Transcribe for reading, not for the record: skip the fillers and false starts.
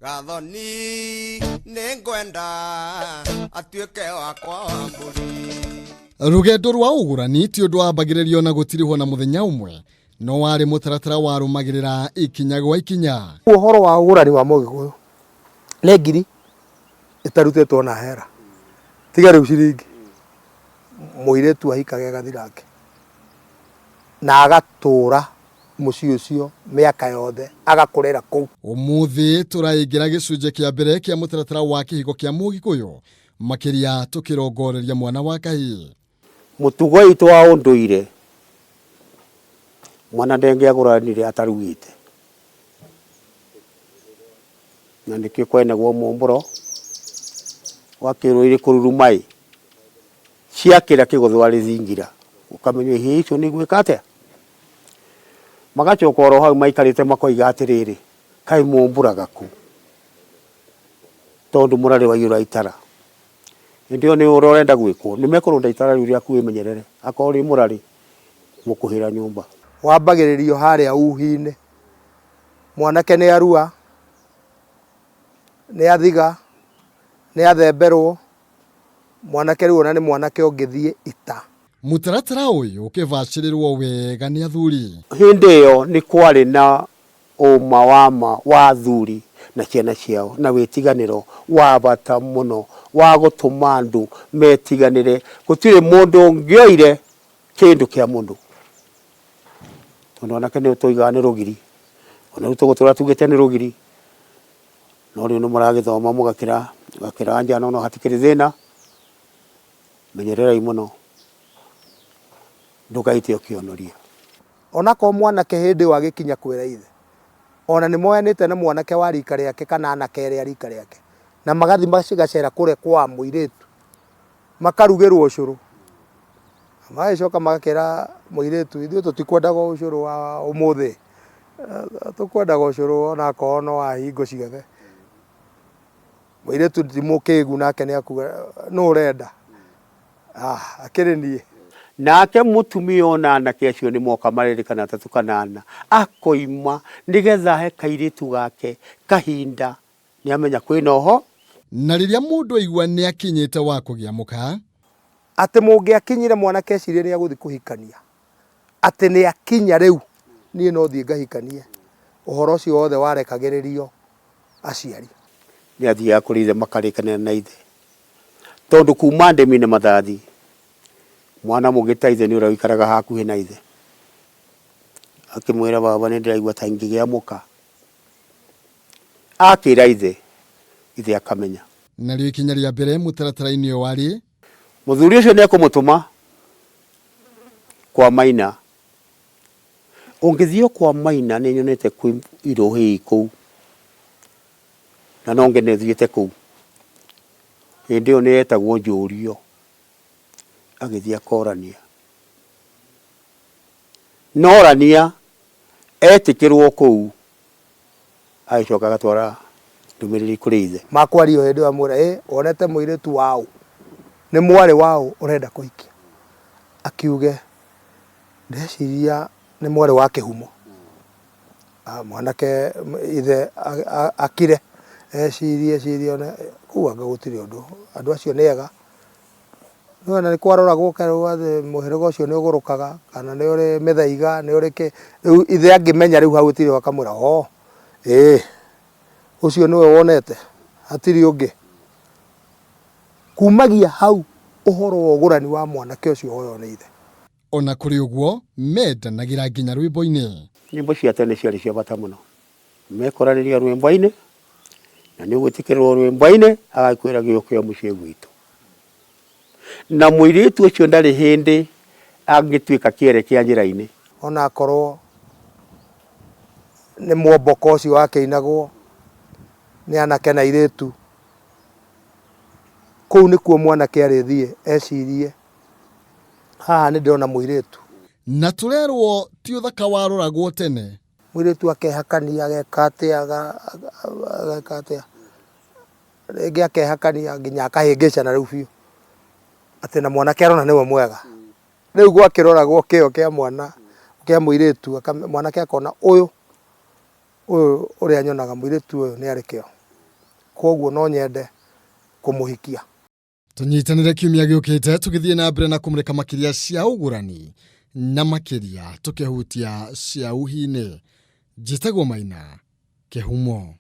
Gathoni nĩngwenda atuĩke wakwa wa mbũri. Rũgendo rwa ũgũrani ti ũndũ wambagĩrĩrio na gũtirihwo na mũthenya ũmwe, no warĩ mũtaratara warũmagĩrĩra ikinya gwa ikinya. Ũhoro wa ũgũrani wa Mũgĩkũyũ nĩ ngiri ĩtarutĩtwo na hera, tiga rĩu ciringi. Mũirĩtu ahikage agathira-ke na agatũra mũciĩ ũcio mĩaka yothe, agakũrĩra kũu. Ũmũthĩ tũraingĩra gĩcunjĩ kĩa mbere kĩa mũtaratara wa kĩhiko kĩa Mũgĩkũyũ, makĩria tũkĩrongoreria mwana wa kahĩĩ. Mũtugo witũ wa ũndũire, mwana ndengĩagũranire atarugĩte, na nĩkĩo kwenagwo mũmbũro, wakĩrwo irĩ kũruruma ĩ, ciakĩra kĩgũthwa rĩthingira, ũkamenya ihĩĩ icio nĩ igwĩka atĩa. Magacoka oro hau maikarĩte makoiga atĩrĩrĩ, kaĩ mũmbũraga kũ, tondũ mũrarĩ waiyũra itara. Hĩndĩ ĩyo nĩ ũrĩa ũrenda gwĩkwo, nĩ mekũrũnda itara rĩu rĩaku wĩmenyerere, akorwo rĩ mũrarĩ, mũkũhĩra nyũmba. Wambagĩrĩrio harĩa uhi-inĩ, mwanake nĩ arua, nĩ athiga, nĩ athemberwo, mwanake rĩu ona nĩ mwanake ũngĩthiĩ ita. Mũtaratara ũyũ ũkĩbacĩrĩrwo wega nĩ athuri. Hĩndĩ ĩyo nĩ kwarĩ na ũma wa ma wa athuri na ciana ciao na wĩtiganĩro wa bata mũno wa gũtũma andũ metiganĩre. Gũtirĩ mũndũ ũngĩoire kĩndũ kĩa mũndũ, tondũ anake nĩ twoigaga nĩ rũgiri, ona rĩu tũgũtũra tugĩte nĩ rũgiri, no rĩu nĩ mũragĩthoma mũgakĩra mũgakĩra njano no hatikĩrĩ thĩna. Menyererai mũno ndũgaite ũkĩonoria. Onakorwo mwanake hĩndĩ ĩyo agĩkinya kwĩra ithe, ona nĩ moyanĩte na mwanake wa rika rĩake kana anake erĩ a rika rĩake, na magathiĩ magacera kũrĩa kwa mũirĩtu, makarugĩrwo ũcũrũ, magagĩcoka magakĩra mũirĩtu, ithuĩ tũtikwendaga ũcũrũ wa ũmũthĩ, tũkwendaga ũcũrũ onakorwo no wa hingo ciothe. Mũirĩtu ti mũkĩgu nake nĩ akuga nũ ũrenda? Ah, akĩrĩ niĩ. Nake mũtumia ona anake acio nĩ moka marerĩ kana atatũ kana ana, akoima nĩgetha ahe kairĩtu gake kahinda nĩ amenya kwĩna ũho. Na rĩrĩa mũndũ aigua nĩ akinyĩte wa kũgĩa mũka. Atĩ mũngĩakinyire mwanake ecirie nĩ agũthiĩ kũhikania, atĩ nĩ akinya rĩu niĩ no thiĩ ngahikanie, ũhoro ũcio wothe warekagĩrĩrio aciari. Nĩ athiaga kũrĩ ithe makarĩkanĩra na ithe, tondũ kuma ndĩmi na mathathi, mwana mũgĩ ta ithe nĩ ũrĩa ũikaraga hakuhĩ na ithe. Akĩmwĩra baba nĩ ndĩraigua ta ingĩgĩa mũka. Akĩra ithe, ithe akamenya. Narĩo ikinya rĩa mbere mũtaratara-inĩ ũyũ warĩ. Mũthuri ũcio nĩ ekũmũtũma kwa Maina. Ũngĩthiĩ o kwa Maina nĩ nyonete kwĩ irũhĩi kũu, na no ngene thiĩte kũu. Hĩndĩ ĩyo nĩ yetagwo njũrio, agĩthiĩ akorania. Na orania etĩkĩrwo kũu, agĩcoka agatwara ndũmĩrĩri kũrĩ ithe. Makwaria o hĩndĩ ĩyo amwĩra, ĩ wonete mũirĩtu waũ? Nĩ mwarĩ waũ ũrenda kũhikia? Akiuge Ndĩreciria nĩ mwarĩ wa kĩhumo, mwanake ithe akire, ecirie ecirie one kũu anga gũtirĩ ũndũ, andũ acio nĩ ega. Nĩ wona nĩ kwaroragwo ũkerwo atĩ mũhĩrĩga ũcio nĩ ũgũrũkaga, kana nĩ ũrĩ mĩthaiga, nĩ ũrĩ kĩ, rĩu ithe angĩmenya rĩu hau gũtirĩ akamwĩra oo ĩĩ ũcio nĩwe wonete hatirĩ ũngĩ. Kumagia hau ũhoro wa ũgũrani wa mwanake ũcio woywo nĩ ithe. O na kũrĩ ũguo, meendanagĩra nginya rwĩmbo-inĩ. Nyĩmbo cia tene ciarĩ cia bata mũno. Mekoranĩria rwĩmbo-inĩ, na nĩ ũgwĩtĩkĩrwo rwĩmbo-inĩ, agakwĩra gĩũke o mũciĩ gwitũ. Na mũirĩtu ũcio ndarĩ hĩndĩ angĩtuĩka kĩere kĩa njĩra-inĩ. Ona akorwo nĩ mwomboko ũcio wakĩinagwo nĩ anake na airĩtu, kũu nĩkuo mwanake arĩthiĩ ecirie haha nĩ ndĩrona mũirĩtu. Na tũrerwo ti ũthaka waroragwo tene. Mũirĩtu akehakania ageka atĩa ageka atĩa, rĩngĩ akehakania nginya akahĩngĩcana rĩu biũ, atĩ na mwanake arona nĩwe mwega. Rĩu gwakĩroragwo kĩo kĩa mwana kĩa mũirĩtu, mwanake akona ũyũ, ũyũ ũrĩa nyonaga mũirĩtu ũyũ nĩ arĩ kĩo. Kwoguo no nyende kũmũhikia. Tũnyitanĩre kiumia gĩũkĩte tũgĩthiĩ na mbere na kũmũrĩka makĩria cia ũgũrani na makĩria tũkĩhutia cia uhinĩ. Njĩtagwo Maina Kĩhumo.